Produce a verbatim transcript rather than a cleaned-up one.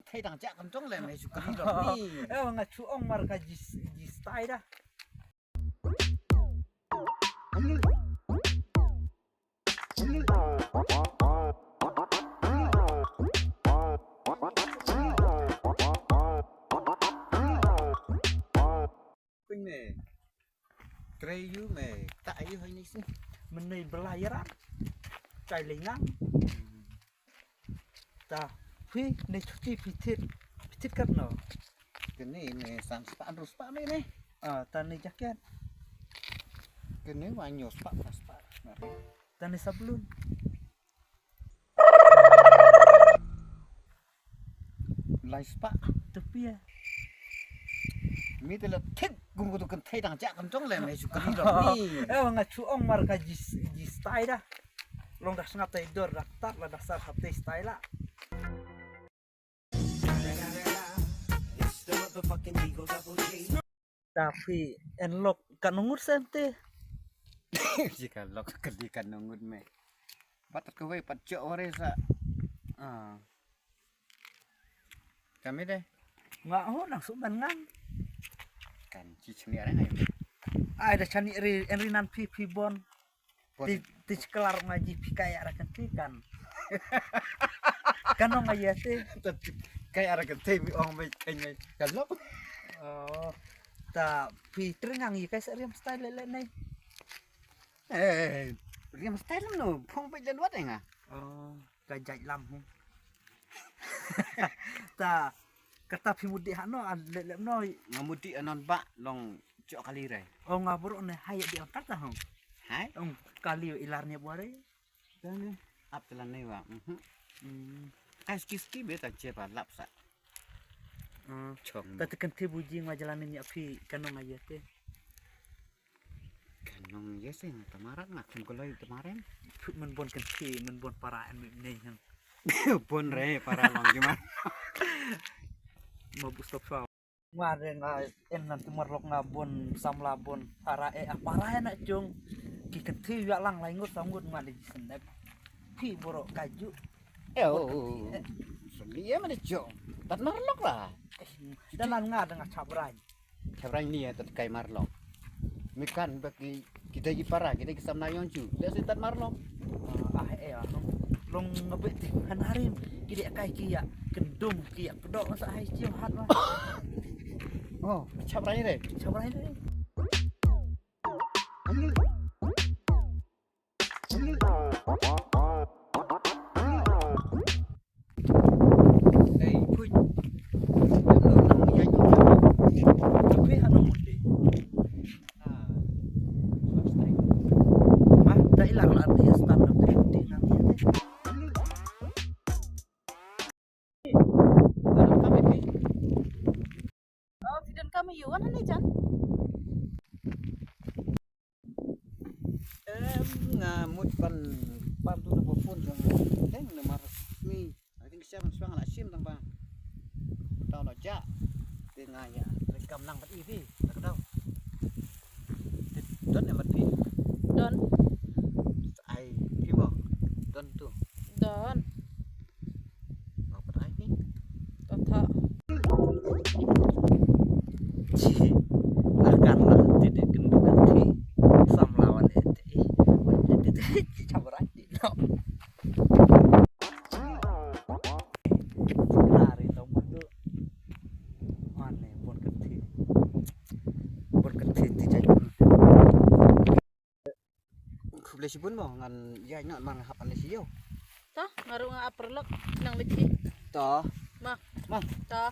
Thei dang jak kan tong le me shu kali lo ni. Eh, nga chu ong mar ka ji, ji stai da. Kuñ me. Trei yu me. Ta yu hai ni si. Menei bela yaran. Chai lengang. Ta phi ne chuti phi thit. Phi thit kat no. Kene ne san spah, hynriew spah me ne. Ah, ta ne jaket. Kene wa nyo spah, pa spah. Ta ne sablun. Lai spah. Tepia. Mi te la thik gum ko tu kan thei dang jak kan tong le me shu kali lo ni. Eh, nga chu ong mar ka ji, ji stai da. Long da sngap tai dor da tat la da sar hap tai stai la. Ta phi en lok ka nungut sem te. Ji ka lok ka di ka nungut me. Pat ka wei pat chok ware sa. Ah. Kami deh. Nga ho nang sumban ngang. Kan ci chni are ngai. Ai da chani ri en ri nan phi phi bon. Ti, ti chiklar nga ji phi kaya ra kan ti kan. Kan ong aye ti. Kaya ra kan ti mi ong me kan ngai. Kan lo. Oh. Ta phi tringang yi kai sa riam style le le nei. Eh, riam style no phong be len wat nga. Oh, ka jai lam hu. Ta kata phi mudi hano a le le no. Nga mudi anon ba long chok kali rai. Oh, nga bro ne hai di angkat ta hong. Hai? Ong kali ilar ne buare. Tane ap telan ne wa. Mhm. Hmm. Kai ski ski be ta che ba lap sa. Hmm. Chong. Ta te kan te buji nga jalan ni phi kanong aye te. Kanong ye sing tamarat nga kem koloi tamaren. Put men bon kan te men bon para en me ne han. Bon re para long juma. Ma bu stop sa. Nga re nga en nan tumar lok nga bon samla bon para e a para e na chung. Ki kan thi ya lang lai ngut sam ngut nga de jisen dep. Phi boro kaju. Eh, oh, oh, oh. Sum ni e ma de chung. Tat mar lok la. Dan nan nga dengan chap rai. Chap rai ni ya tat kai mar lok. Mi kan ba ki Kita ki para, kita ki samla yong chu. Kita si tat mar long. Ah, eh, ah, long, long ngabit ti hanarim. Kita kai ki ya kendum ki ya kedok masa hai chiu hat ma. Oh, chap rai re. Chap rai re. Oh, phi don kam ïa u wan hangne jan. Em, nga mut ban, ban tu na phone jong. Teng na mar mi. Ai ting siap ban suang la sim tang ba. Tau lo ja. Te nga ïa. Kam nang bat i phi. Tak tau. Don em bat phi. Don. Ai phi mo. Don tu. Don. Nga pat ai ni. Tata. Chi. Lakan la ti de kin bukan ti. Sam lawan ete. Wan ete ti cham rai ti. No. Lari tau madu. Mane bon kan ti. Bon kan ti ti jai. Khublei shibun mo ngan ïa ngat mar nga hap ane shi yo. To, nga ruh nga ap paralok nang leit hi. To. Ma. Ma. To.